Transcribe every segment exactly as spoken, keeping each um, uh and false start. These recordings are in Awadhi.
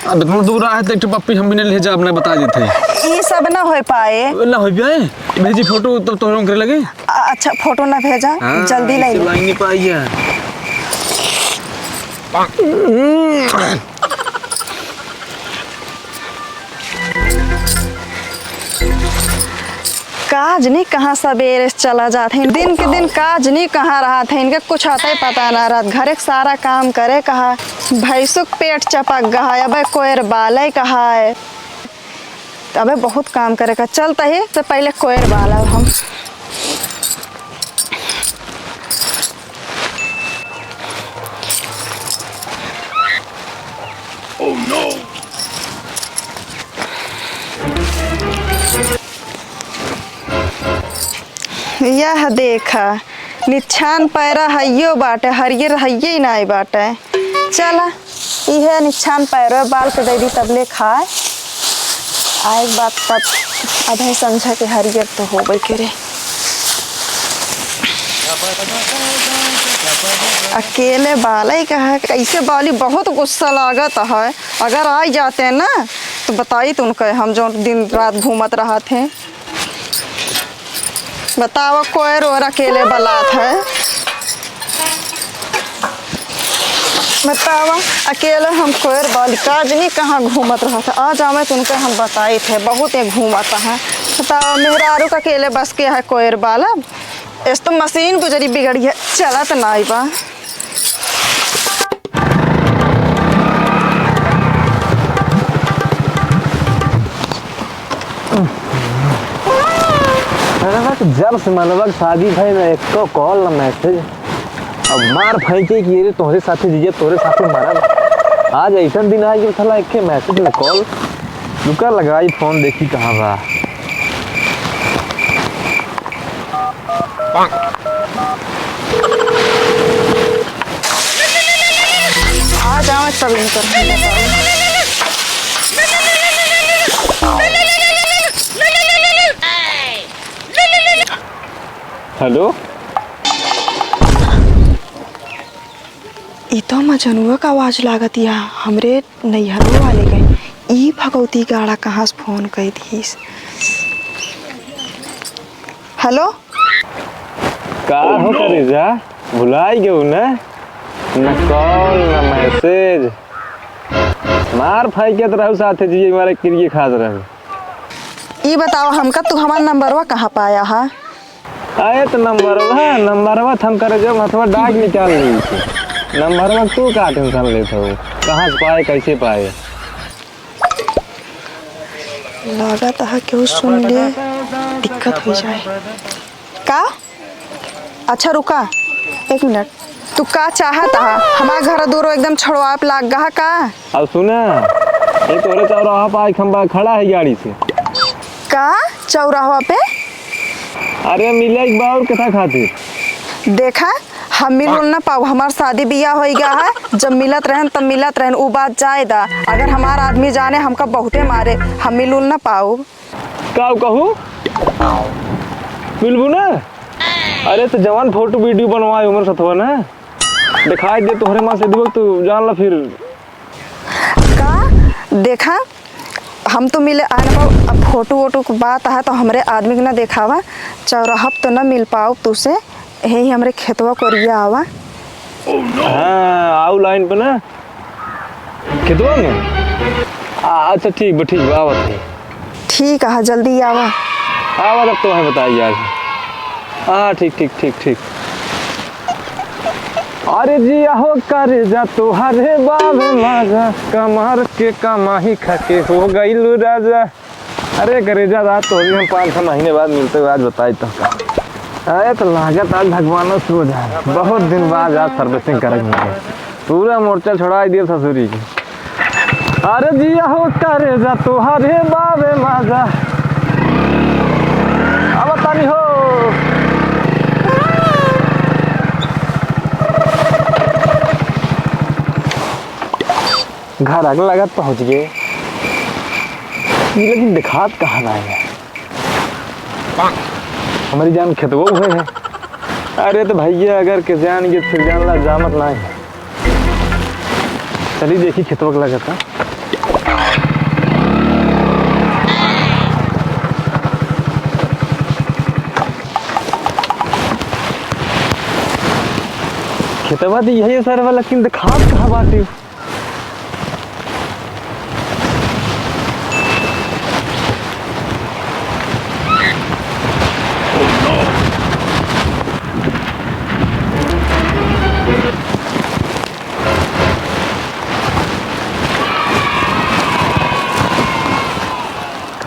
अब इतना दूर आए तो एक ठो पप्पी हम भी नहीं ले जा, अपने बता देते हैं। ई सब ना हो पाए। ना हो पाए? भेजी फोटो तब तो हम करे लगे। अ-, अच्छा, फोटो ना भेजा, हाँ, जल्दी ले इसे ले। लाइन नहीं पाई है। काज नहीं कहाँ सबेरे से चला जात है, दिन के दिन काज नहीं कहाँ रहत है, इनके कुछ आता ही पता ना रहत। घरे के सारा काम करे कहा, भैंसुक पेट चपक गहा है, अबे कोयर बाले कहा है। अबे बहुत काम करे का, चलता ही से पहले कोयर बाला हम। यह देखा, निच्छान पैरा हइयो बाटे, हरियर हइये नाई बाटे। चला, इहे निच्छान पैरो बाल के दे दी, तबले खाए। आए बात तब अभय समझा के हरियर तो होबे करे। अकेले बाले कहा, कैसे बाली, बहुत गुस्सा लागत है। अगर आ जाते ना, तो बताई तो उनका हम जो दिन रात घूमत रहत हैं। बतावा, कोयर ओर अकेले बलात है। बतावा, अकेले हम कोयर बाली, काज नहीं कहाँ घूमत रहत है। आ जावे तो उनके हम बताइत है, बहुत ये घूमत है। बतावा, मेहरारू का अकेले बस के है कोयर बाला। इस तो मशीन गुजरी बिगड़ी है, चलत नाई बा। अरे बा, जब से मनवा के शादी भई ना, एको कॉल ना मैसेज। अब मार फेंके कि ये रे तोहरे साथे जिए, तोहरे साथे मरब। आज ऐसन दिन आए कि साला एके मैसेज ना कॉल। रुका, लगाई फोन, देखी कहाँ बा। आ जाओ, तब इनकर। हेलो। ई तो मजनुआ का आवाज लागत या, हमरे नैहरो वाले के। ई भगौती गाड़ा कहाँ से फोन कई दिहिस? हेलो। का हो करेजा, भुलाई गयो ना? न कॉल, न मैसेज। मार फेंकत रहू साथे जिए, मारे किरिए खात रहू। ई बताओ हमका, तू हमार नंबरवा कहाँ पाया हा? अरे तो नंबरवा, नंबरवा त हम करेजा हथवा डाक निकाल ली थी। नंबरवा तू का टेंशन लेत हो? कहाँ से पाए, कैसे पाए? लागत है केहू सुन ले, दिक्कत हो जाए। का? अच्छा रुका, एक मिनट। तू का चाहत हा? हमार घर दूरो एकदम छोड़वाए पे लाग गहा का? अब सुना, ये तोरे चौराहा पे आई खंबा खड़ा है गाड़ी से। का? चौराहा पे? अरे मिले एक बार और कथा खातिर। देखा, हम मिल उल ना पाऊ, हमार शादी बियाह होई गया है। जब मिलत रहन तब मिलत रहन, उ बात जाए दा। अगर हमार आदमी जाने हमका बहुते मारे, हम मिल उल ना पाऊ। का कहू? मिलबू ना? अरे तो जवान फोटो वीडियो बनवाए उमर सथवा ना, दिखाई दे तोहरे माँ से दिवक, तू जान ला फिर। का? देखा, हम तो मिले आए ना पाऊ। अब फोटो वोटो के बात है तो हमरे आदमी के ना देखावा, चौराहा पे तो ना मिल पाऊ तू से, यही हमरे खेतवा कोरिया आवा। हाँ, आऊ लाइन पे ना, खेतवा में। आ, अच्छा ठीक बा, ठीक बा, आवत है। ठीक है, जल्दी आवा। आवा तब तो है बताई यार। हाँ, ठीक, ठीक, ठीक, ठीक। अरे जिया हो करेजा, तोहरे बाबे माजा, कमार के कमाही खा के हो गइलू राजा। अरे करेजा, रात तो होली, हम पाँच छह महीने बाद मिलते हुए आज बताई तो। अरे तो लागत आज भगवानों से हो जाए, बहुत दिन बाद आज सर्विसिंग करेंगे। पूरा मोर्चा छोड़ाई दिया ससुरी के। अरे जिया हो करेजा, तोहरे बाबे माजा। अब तानी हो। घर आग लागत पहुँच गए। ये लेकिन दिखात कहाँ ना है? हमारी जान खेतवा हुए है। अरे तो भैया, अगर के जान ये फिर जान ला जामत ना है। चली देखी खेतवा के लागत का। खेतवा तो यही है सर वाला, लेकिन देखात कहाँ बाटे?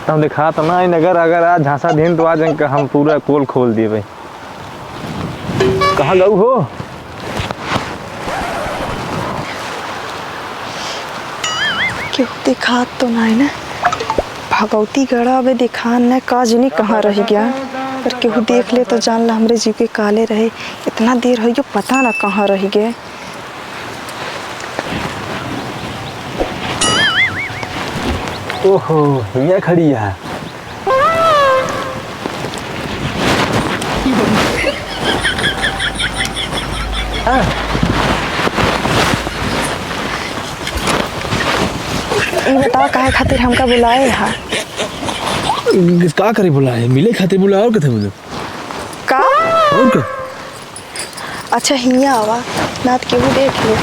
हम देखात ना है, अगर, अगर आज झांसा दिन तो आज इनका हम पूरा पोल खोल देबे। कहाँ गऊ हो? केहू देखात तो नाई ना। भगवती गड़ा अबे देखान न का जनी कहाँ रहि गया। अगर केहू देख ले तो जान ला हमरे जीव के काले रहे। इतना देर होइ गयो पता ना कहाँ रहि गए। ओहो, हियाँ खड़ी है। हाँ। ई बतावा काहे खातिर हमका बुलाए हा? का करे बुलाए? मिले खातिर बुलाए, और कथे बुलाए? का? और का? अच्छा, हियाँ आवा, ना त केहू देख ले।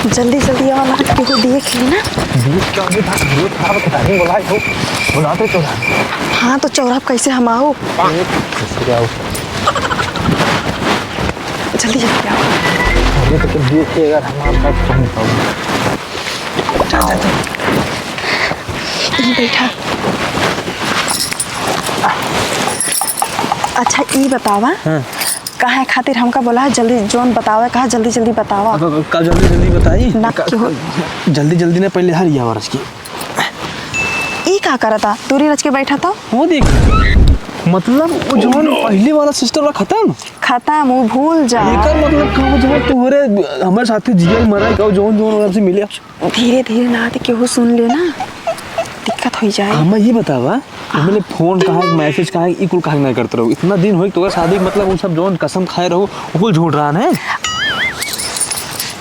जल्दी, जल्दी आवा, ना त केहू देख ले ना। दूध क्या होता है? दूध खराब है, किताबी बोला है, बुलाते चौराहे। हाँ, तो चौराहा पे कैसे हम आओ? एक, कैसे आओ? जल्दी, जल्दी आओ। अरे, तो तुम देख के अगर हम आप बात सुन पाओ। जा, जा, जा। ई बैठा। अच्छा, ई बतावा, हाँ। काहे खातिर हमका बोला है? जल्दी, जौन बतावे कहा, जल्दी, जल्दी बतावा। अब, अब का जल्दी, जल्दी बताई? ना का, क्यों? जल्दी, जल्दी ना, पहले हर या रच के। ई का करता? दूरी रच के बैठा तो। वो देख, मतलब, वो जौन पहले वाला सिस्टम रहा खत्म। खत्म, वो भूल जा। एकर मतलब का हो, जब तोहरे हमरे साथे जियल मरा का, जौन, जौन हमसे मिले। धीरे धीरे ना, तो केहू सुन ले ना, दिक्कत हो जाए। हमें ये बतावा, हाँ। हमने फोन कहाँ, मैसेज कहाँ, ई कुल काहे ना करत रहो? इतना दिन होई तोहरा शादी, मतलब, वो सब जौन कसम खाए रहो, वो कुल झूठ रहा है।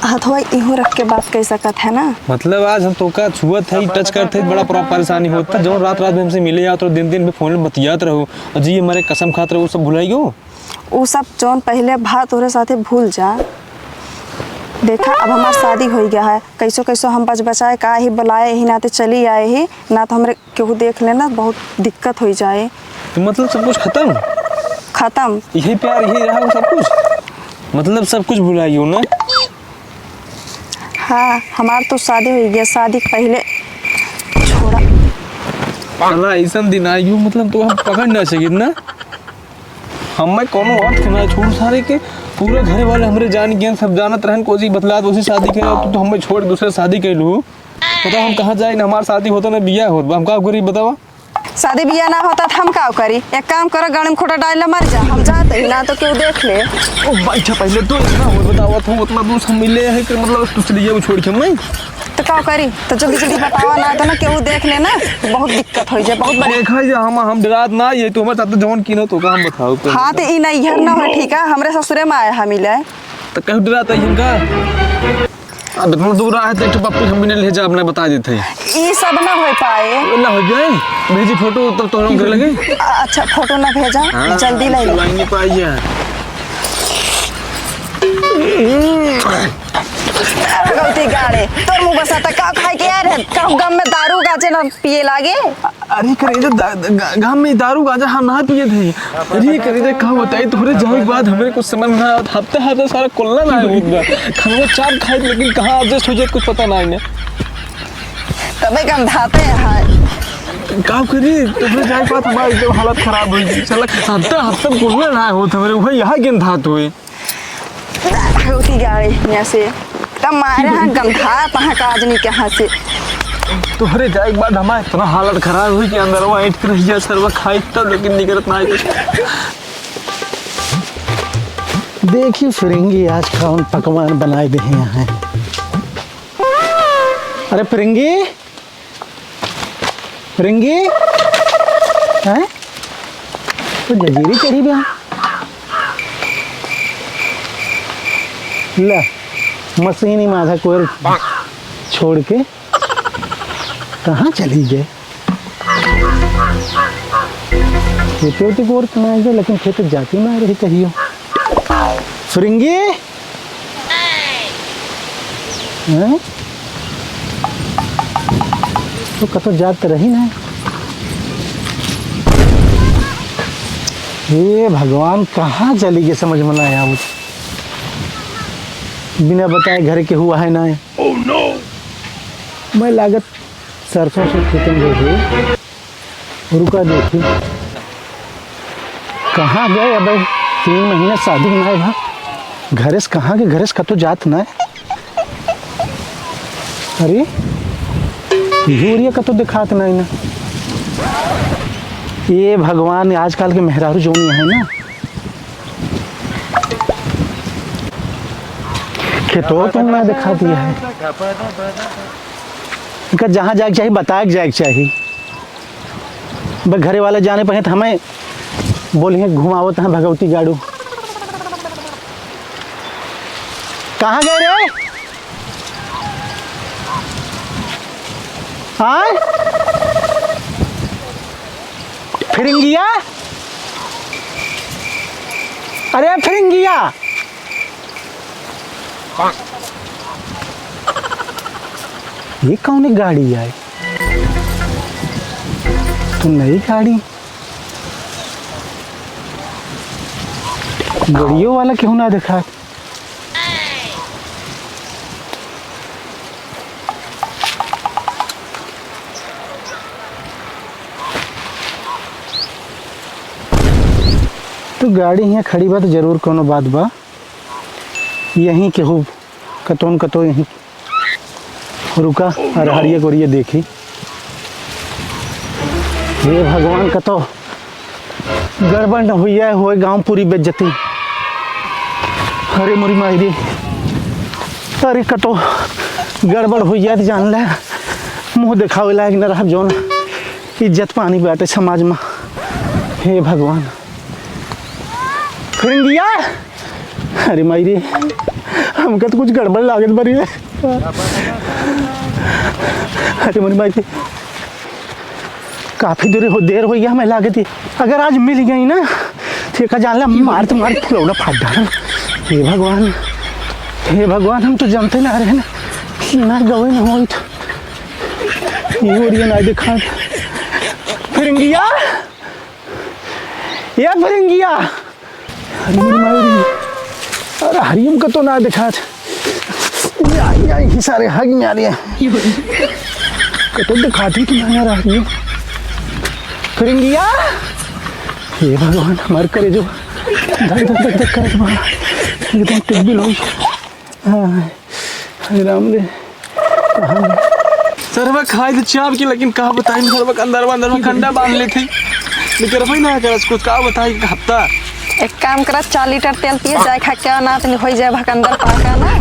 हथवा इहो रख के बात कर सकत है ना। मतलब, आज हम तोका छुअत है, टच करत है, बड़ा परा-, परेशानी होता। जौन रात रात में हमसे मिले जात रहो, दिन दिन में फोन में बतियात रहो, और जी हमारे कसम खात रहो, वो सब भुलाई गयो। उ सब जौन पहिले भा तोरे साथे भूल जा। देखा, अब हमार शादी होइ गया है, कैसो कैसो हम बच बचाए का ही बुलाए, यही नाते चली आए ही, ना तो हमरे केहू देख लेना, बहुत दिक्कत होइ जाए। तो मतलब सब कुछ खत्म? खत्म। यही प्यार, यही रहा सब कुछ? मतलब सब कुछ भुलाइयो ना? हाँ, हमार तो शादी होइ गया, शादी के पहिले छोड़ा। साला, ऐसन दिन आइयो, मतलब तो हम पकड़ ना सकित ना। हमें कोनो अर्थ ना छोड़ सारे के, पूरा घर वाले हमरे जान गए, सब जानत रहन, कोसी बतलात, उसी शादी के, तू तो हमें छोड़ दूसरे शादी के लू। बताओ हम कहाँ जाए, ना हमार शादी होता ना बियाह होत बा, हम का करी बतावा? शादी बियाह ना होता तो हम का करी? एक काम करो, गाड़ी में खूंटा डाल ले मर जा, हम जाते ही ना तो केहू देख ले। ओ भाई, अच्छा पहले तो इतना हो बतावा, तू उतना दूर से मिले है कि मतलब तुझसे लिए छोड़ के मैं तो का करी? तो जल्दी जल्दी बतावा, ना तो ना केहू देख ले ना, बहुत दिक्कत हो जाए, बहुत बड़ी। देखा ये हम, हम डरात ना, ये तो हमारे साथ जौन कीनो तो का हम बताओ तो। हाँ, तो ई नैहर ना हो, ठीक है, हमरे ससुरे में आए हम मिले। तो कहूँ डरात है इनका? अब इतना दूर आए तो एक ठो पप्पी हम भी नहीं ले जा, अपने बता देते हैं। ई सब ना हो पाए। ना हो जाए, भेजी फोटो तब तो हम कर लेंगे। अच्छा, फोटो ना भेजा, हाँ, जल्दी ले। लाइन नहीं पाई है। गलती गाड़े, तोर मुंह बसा त का खाए के यार है? का गम में दारू गांजे ना पिए लागे? अरे करेजा, दा-, दा-, गा-, गम में दारू गांजा हम ना पिए थे। अरे करेजा, का बताई, तोहरे जाए के बाद हमरे कुछ समझ में ना आवत। हफ्ते हफ्ते सारा कोल्ला ना होत बा। खाना चाप खाए, लेकिन कहाँ एडजस्ट हो जाए, कुछ पता ना है। तबे गंधाते हैं। का करी, तोहरे जाए के बाद हमार एकदम हालत खराब हो गई। साला हफ्ते हफ्ते कोल्ला ना होत हमरे, वही यहाँ गंधात हुए। उठी गाड़ी यहाँ से। तब मारे हाँ गंधा, तहाँ का आदमी के हाथ से। तोहरे जाए के बाद हमार इतना हालत खराब हुई कि अंदर वो ऐंठ के रह गया, सरवा खाई तब, लेकिन निकलत ना आई। देखी फिरंगी आज कौन पकवान बनाए दे हैं। अरे फिरंगी, रिंगी? हैं? तो जजीरी चढ़ी बा। ले, मशीनी माथा कोर छोड़ के कहाँ चली गए? खेते उते कोर ना गए, लेकिन खेते जाती ना रही कहियो। फिरंगी? हैं? तो कतो जात रही ना। हे भगवान, कहाँ चली गई, समझ में ना आया। बिना बताए घर के हुआ है ना। Oh no! मैं लागत सरसों से खेतन गए हुए। रुका देखी, कहाँ गए? अबे तीन महीना शादी नाय भा, घरे से कहाँ के, घरे से कतो जात नाय। अरे, यूरिया कतो दिखात नाय ना। ये भगवान, आजकल के मेहरारू जोनी है ना, खेतो तो ना दिखा दिया है। इनका जहाँ जाए के चाही, बताए के जाए के चाही। बस घरे वाले जाने पे हैं तो हमें बोलिए घुमावत हैं भगवती गाड़ू। कहाँ गए रे? आय? फिरिंगिया? अरे फिरिंगिया! ये कौन गाड़ी है? तो नई गाड़ी, गड़ियों वाला क्यों ना दिखा? तो गाड़ी यहाँ खड़ी बा, तो जरूर कोनो बात बा। यहीं केहू कतोन कतो यहीं रुका और हरिये गोरिये देखी। हे भगवान, कतो गड़बड़ न हुई है, होए गाँव पूरी बेइज्जती। अरे मोरी माई रे, अरे कतो गड़बड़ हुई है तो जान ले, मुँह देखावे लायक न रह, जौन इज्जत पानी बाटे समाज में। हे भगवान, फिरिंगिया, अरे माई रे, हमका तो कुछ गड़बड़ लागत बा रे। अरे मोरी माई रे, काफी देर हो, देर हो गया हमें लागत है। अगर आज मिल गई ना, तो एका जान ले मार तो मार फुलौना फाड़ डाल। हे भगवान, हे भगवान, हम तो जानते ना रहे ना, ना गवे ना होई तो ये ओरिया ना दिखा। फिरिंगिया, ये फिरिंगिया। अरे मोरी माई रे। अरे हरियम का तो ना दिखात। या, या, ही सारे हग में आ रहे हैं। कतो दिखाती कि ना यार हरियम। फिरिंगिया। हे भगवान, हमार करेजो धक, धक, धक, धक करत बा। एकदम टिकबिल होई। हाँ, हे राम रे। सरवा खाए तो चाप के, लेकिन का बताई, सरवा के अंदरवा, अंदरवा कंडा बांध लेत है। लेकिन रफई ना करस कुछ, का बताई, एक हफ्ता। एक काम करा, चार लीटर तेल पिए, जाए खा के ना, तनी होई जाए भकंदर पाका ना,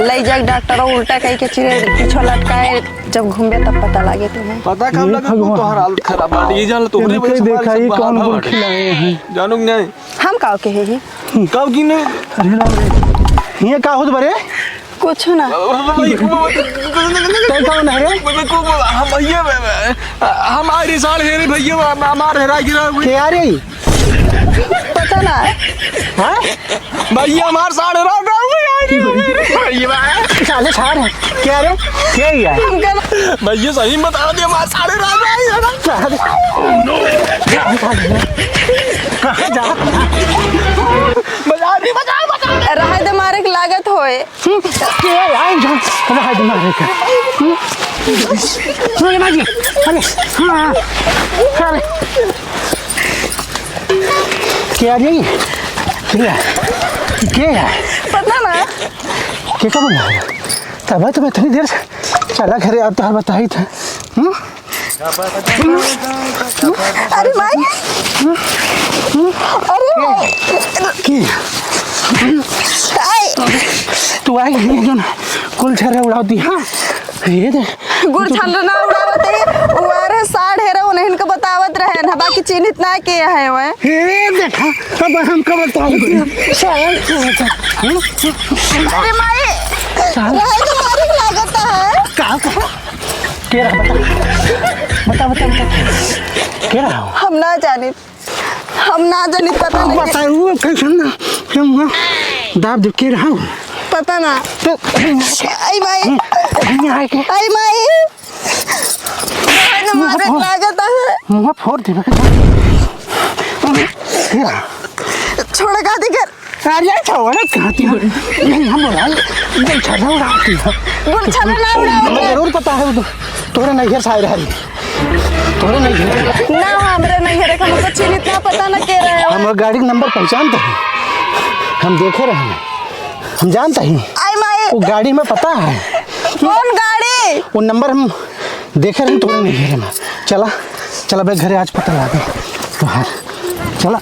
ले जाए डॉक्टर, उल्टा कह के चिरे पीछो लटकाए, जब घूमबे तब पता लागे तुम्हें। पता कब ये लगे, भगवान। तोहर हालत खराब बा, ये जान लो, तोहरे इनके वजह से देखा, हमारे ये सब कौन बाधा कौन बाटे। खिलाए हैं? जानू कि नहीं? हम काव के है ही? काव की नहीं? अरे राम रे, ये का होत बरे? कुछ ना। तै कौन है रे? हम भैया, हमारी साल है रे भैया, हमार हेरा गिरा हुई। के आ रे? पता ना। हाँ? भैया, हमार साढ़ रात आ गई, आ रही हो, मेरे भैया। साले साढ़ है। क्या रे? क्या ही है? हमका भैया, सही बता दे, हमार साढ़ रात आई है ना। साढ़। कहाँ जा? बजा नहीं, बजा, बजा। रहे दे मारे के लागत होए। हम्म, के आई जो रहे दे मारे के। हम्म? अरे बाजी, अरे, हाँ, हाँ, अरे। के आ रही? के आ? के आ? पता ना। के का बोला? तब तो मैं इतनी देर से चला घरे, आप तो हर बताई था। हम्म? अरे माई। अरे माई। के? आई। तू आई नहीं जो ना, कुल छर्रे उड़ावती, हाँ? ये दे। गुड़ छल्ल ना उड़ावत है, उ आरे साढ़ हेरा उन्हें इनके बतावत रहे ना, बाकी चिन्हित ना के है वह। हे देखा, अब हमका बताओ। साढ़। अरे माई, साढ़। रहे तो मारे के लागत है। का, का? के रहा, बता। बता, बता, बता। के रहा हो? हम ना जानित, हम ना जानित, पता नहीं। बताओ, कैसे ना, क्या हुआ? दाब दे के रहा। पता ना। तो आई माई। आई माई। आई माई। मारे लागत है। मुँह फोड़ देबे। छोड़ का दिकर। अरे छोड़, कहाँ थी? नहीं, हम बोला, गुलछर्रा उड़ाती है। गुलछर्रा ना उड़ाओ। हमें जरूर पता है, वो तो तोरे नैहर से आए रहे। तोरे नैहर। ना, हमरे नैहर का हमको चिन्हित ना, पता ना के रहे हो। हम गाड़ी का नंबर पहचानते हैं, हम देखे रहे हैं, हम जानते हैं। आई माई। वो गाड़ी में पता है। कौन गाड़ी? वो नंबर हम देखे रहे, तोरे नैहर में। चला, चला बे घरे, आज पता लगा। चला।